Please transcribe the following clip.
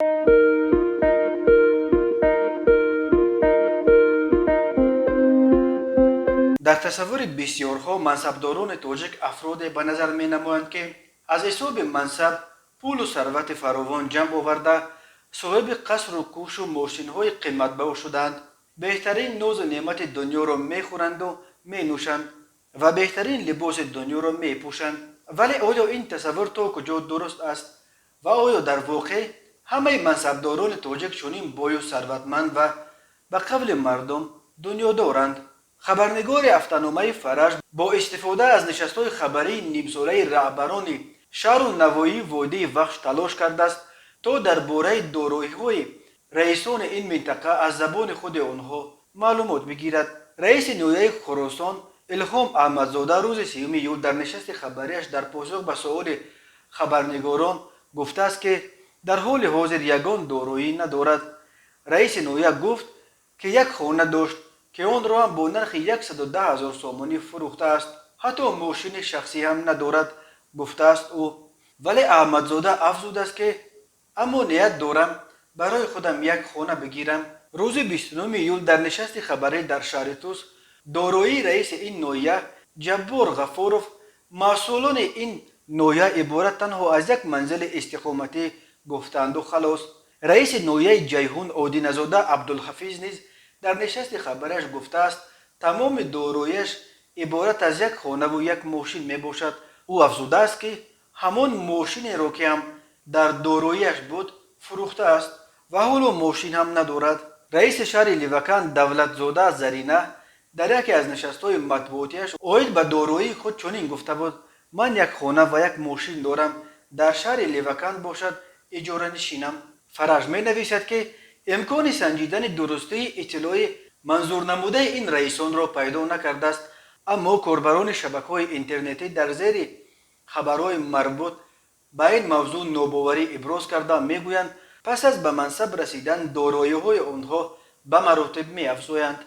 Дар тасаввури бисёрҳо мансабдорони тоҷик афроде ба назар менамоянд, ки аз ҳисоби мансаб пулу сарвати фаровон ҷамъ оварда, соҳиби қасру кӯшу мошинҳои қиматбаҳо шудаанд, беҳтарин нозу неъмати дунёро мехӯранду менӯшанд ва беҳтарин либоси дунёро мепӯшанд. Вале оё ин тасаввур то куҷо дуруст аст ва оё дар воқеъ ҳамаи мансабдорони тоҷик чунин бою сарватманд ва ба қавли мардум дунёдоранд? Хабарнигори ҳафтаномаи Фараҷ бо истифода аз нишастҳои хабарии нимсолаи раҳбарони шаҳру навоҳии водии Вахш талош кардааст, то дар бораи дороиҳои раисони ин минтақа аз забони худи онҳо маълумот бигирад. Раиси ноҳияи Хуросон Илҳом Аҳмадзода рӯзи 30 июл дар нишасти хабарияш дар посух ба суоли хабарнигорон гуфтааст, ки дар ҳоли ҳозир ягон дороӣ надорад. Раиси ноҳия гуфт, ки як хона дошт, ки онро ҳам бо нархи 110 ҳазор сомонӣ фурӯхтааст. Ҳатто мошини шахсӣ ҳам надорад, гуфтааст ӯ. Вале Аҳмадзода афзудааст, ки аммо ният дорам барои худам як хона бигирам. Рӯзи 29 июл дар нишасти хабарӣ дар шаҳри Тус дороии раиси ин ноҳия Ҷаббор Ғафуров масъулони ин ноҳия иборат танҳо аз як манзили истиқоматӣ гуфтанду халос. Раиси ноҳияи Ҷайҳун Одиназода Абдулҳафиз низ дар нишасти хабарияш гуфтааст, тамоми дороияш иборат аз як хонаву як мошин мебошад. Ӯ афзудааст, ки ҳамон мошинеро, ки ҳам дар дороияш буд, фурӯхтааст ва ҳоло мошин ҳам надорад. Раиси шаҳри Леваканд Давлатзода Зарина дар яке аз нишастҳои матбуотиаш оид ба дороии худ чунин гуфта буд: ман як хона ва як мошин дорам, дар шаҳри Леваканд бошад, иҷоранишинам. Фараҷ менависад, ки имкони санҷидани дурустии иттилои манзурнамудаи ин раисонро пайдо накардааст, аммо корбарони шабакаҳои интернетӣ дар зери хабарҳои марбут ба ин мавзӯъ нобоварӣ иброз карда, мегӯянд, пас аз ба мансаб расидан дороиҳои онҳо ба маротиб меафзоянд.